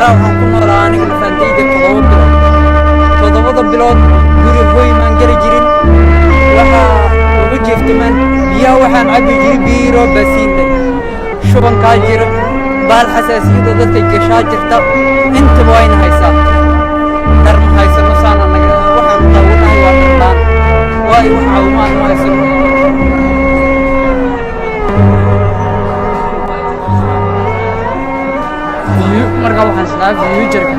Saxaraa waxaan ku noolaa aniga nafaantayda 7 bilood. 7-da bilood guri hoy maan geli jirin, waxaa ugu jiiftamaan biyaha, waxaan cabbi jiray biiro baasiinle. Shubankaa jira, bahal xasaasiyada dadka gashaa jirta, intaba wayna haysaa. Dhar ma haysano, saana naga waxaan taawanahay waa dharlaan, waayo wax caawimaad ma haysano. Markaa waxaan islahaa future-ka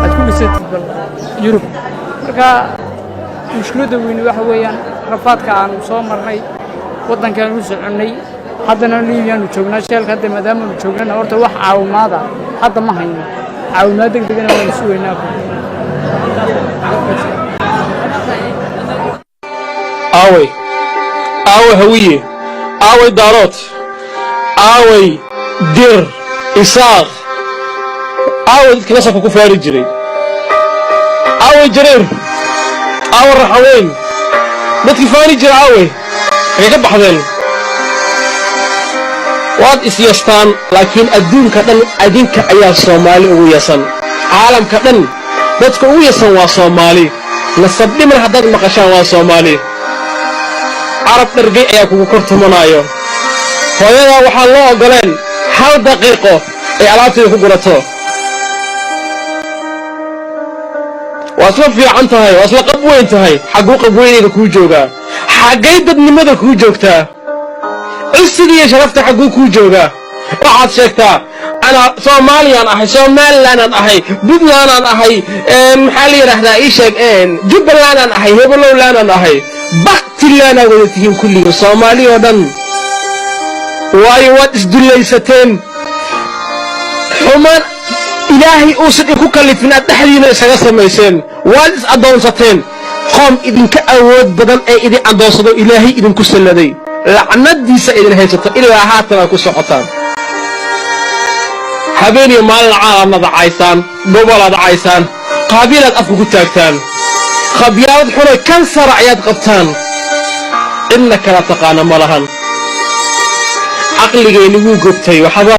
aad ku dhisatid bal Yurub. Marka mushkiladda weyni waxa weeyaan rafaadka aanu soo marnay, waddankaanu u soconnay, haddana Liibiyaanu joognaa jeelka. Hadda maadaamaanu joognana, horta wax caawimaada hadda ma hayno, caawimaad deg degana waanu sugaynaa. Aaway, aaway Hawiye? Aaway Daarood? Aaway Dir Isaaq? Aaway dadka nasabka ku faari jiray? Aaway Jareer? Aaway Raxaweyn? Dadkii faani jira aaway? Xagay ka baxdeen? Waad isyastaan, laakiin adduunka dhan adinka ayaa Soomaali ugu yasan. Caalamka dhan dadka ugu yasan waa Soomaali. Nasab dhiman haddaad maqashaan, waa Soomaali. Carab dhargay ayaa kugu kor tumanaayo. Hooyadaa waxaan loo oggoleen hal daqiiqo ay alaabteeda ku gurato. Waa isla fiican tahay, waa isla qab weyn tahay. Xagguu qabweynayga kuu joogaa? Xaggay dadnimada kuu joogtaa? Cisiga iyo sharafta xagguu kuu joogaa? Waxaad sheegtaa anaa Soomaaliyaan ahay, Somalilandaan ahay, Puntlandaan ahay, maxaa la yidhaahdaa, ii sheeg, Jubbalandaan ahay, Hebelowlandaan ahay. Baktilaanaa wada tihiin kulliga Soomaali oo dhan, waayo waad isdullaysateen. Xumaan Ilaahay uusan inku kallifin aad dhexdiina isaga samayseen. Waad is addoonsateen. Qoom idinka awood badan ee idin addoonsado Ilaahay idinku salladay, lacnadiisa idin haysato ilaa haatan aad ku socotaan. Habeen iyo maalin caalaad nadacaysaan, gobolaad caysaan, qaabiilaad afka ku taagtaan, khabyaalad xunay kansara ayaad qabtaan. Cidna kala taqaana ma lahan. Caqligayni wuu gobtay, waxba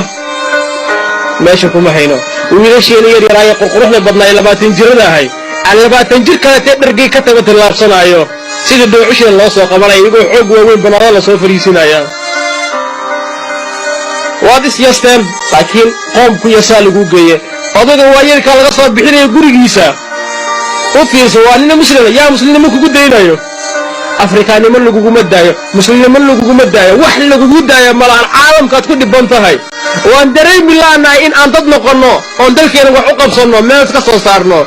meesha kuma hayno. Wiilasheena yar yaraaye qurquruxda badnaa ee 20 jirada ahay, aan 20 jir kaletee dhargay ka taba tallaabsanaayo, sida dhoocusheeda loo soo qabanaya, iyagoo xoog waaweyn banaanada lasoo fadhiisinaya. Waad is yasteen, laakiin qoomku yasaa lagu geeye. Odayga waayarkaa laga soo bixinaya gurigiisa, u fiirso, waa nina muslima. Yaa muslimnimo kugu daynayo? Afrikaannimo laguguma daayo, muslimnimo laguguma daayo, wax lagugu daayo malahan. Caalamkaad ku dhibban tahay. Waan dareemi laanahay in aan dad noqonno oon dalkeena wax u qabsanno, meel ka soo saarno,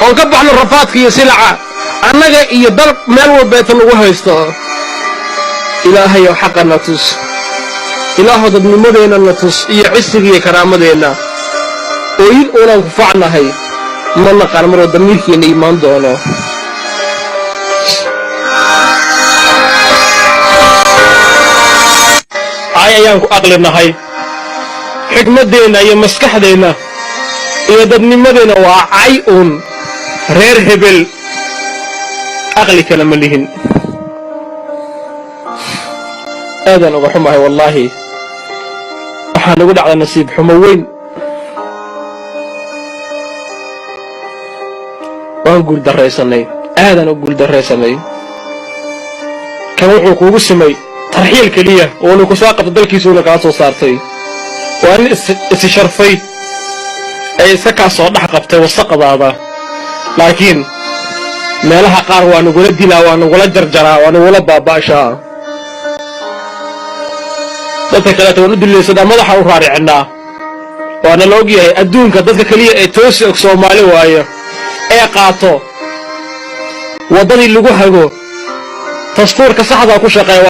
oon ka baxno rafaadka iyo silaca annaga iyo dal meel walbeeta lagu haysto. Ilaahayow, xaqa na tus. Ilaahow, dadnimadeenna na tus iyo cisiga iyo karaamadeenna. Ooyin uunaan ku facnahay ma naqaan maroo damiirkeenna imaan doono. Cay ayaan ku aqlinahay. Xikmaddeenna iyo maskaxdeenna iyo dadnimadeenna waa cay uun. Reer hebel aqli kale ma lihin. Aadaan uga xumahay wallaahi. Waxaa nagu dhacda nasiib xumo weyn. Waan guuldarraysanay, aadaan u guuldarraysanay. Kan wuxuu kuugu simay tarxiil keliya, uuna ku soo qabta dalkiisuuna kaa soo saartay. Waa nin isi sharfay ee iska kaa soo dhex qabtay wasaqdaada. Laakiin meelaha qaar waa nagula dilaa, waa nagula jarjaraa, waa nagula baaba'shaa. Dadka kaleeta waan u dulaysanaa, madaxa u raaricinaa, waana la og yahay. Adduunka dadka keliya ee toosi og Soomaali waayo, ee qaato waddadii lagu hago, dastuurka saxdaa ku shaqeeya.